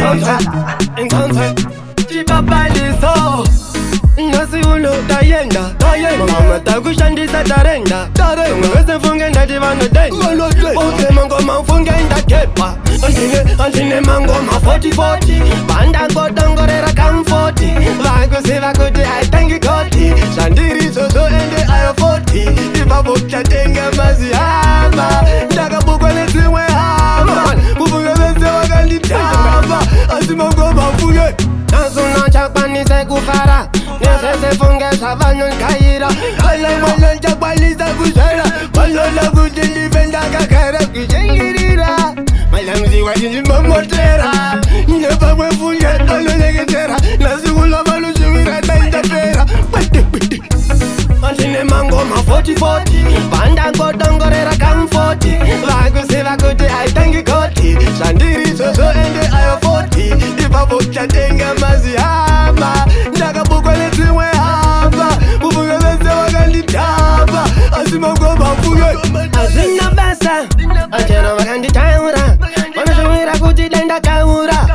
Inkonzo chibabaliso. Nhasi uno taenda, mangoma takushandisa tarenda. Vamwe vese mfunge ndati vanotenda. Okay, mangoma mfunge ndakepa. Andine mangoma 40-40. Vandangodongorera kamfoti. Vakuziva kuti haitangi koti. Zvandiri izvozvo ende ayo 40. Ipapo tatenga mazihama. Ndakabukwa nedzimwe hama. Kufunge vese vakanditamba. Asi mangoma mfunge. Nhasi chakwanise kufara. Nezvese funge zvavanongaira. Kana mwana chakwanisa kuzvara. Vanoda kuti ndive ndakagara kuchengirira. Malamziwa chinjimomotera. Nepamwe funge vanoneketera. Nhasi kuno vanoshuvira dai ndapera. Andine mangoma 40-40. Vandangodongorera kamfoti. Vakuziva kuti haitangi koti. Zvandiri izvozvo ende ayo 40. Ipapo tatenga mazihama. Ndakabukwa nedzimwe hama. Kufunge vese vakanditamba. Asi mangoma mfunge. Hazvina basa. Chero vakanditaura. Vanoshuvira kuti dai ndakaura.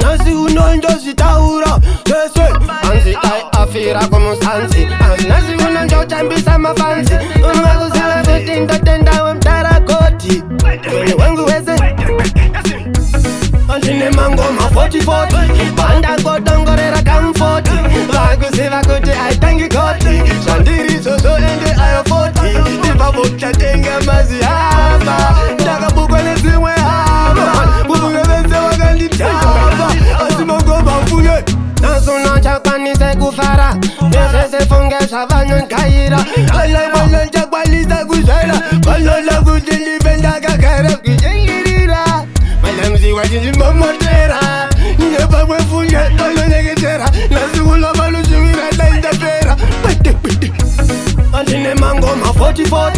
Nhasi uno ndozvitaura. Zvese. Hanzi dai afira kumusanzi. Asi nhasi uno ndotambisa mafanzi. Unokuziva kuti ndotenda wemudarakoti. Mwenye wangu wese. Andine mangoma 40-40. Vandangodongorera kamfoti. Vakuziva kuti haitangi koti. Zvandiri izvozvo ende ayo 40. Ipapo tatenga mazihama. Ndakabukwa nedzimwe hama. Kufunge vese vakanditamba. Asi mangoma mfunge. Nhasi chakwanise kufara. Nezvese funge zvavanongaira. Kana mwana chakwanisa kuzvara. Vanoda kuti ndive ndakagara kuchengirira. Malamziwa chinjimomotera. Nepamwe funge vanoneketera. Nhasi kuno vanoshuvira dai ndapera. Andine mangoma 40-40.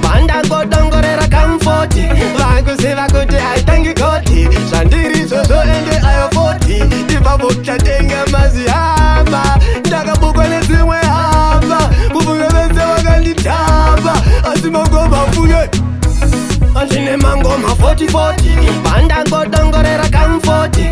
Vandangodongorera kamfoti. Vakuziva kuti haitangi koti. Zvandiri izvozvo ende ayo 40. Ipapo tatenga mazihama. Ndakabukwa nedzimwe hama. Kufunge vese vakanditamba. Asi mangoma mfunge. Andine mangoma 40-40. Vandangodongorera kamfoti.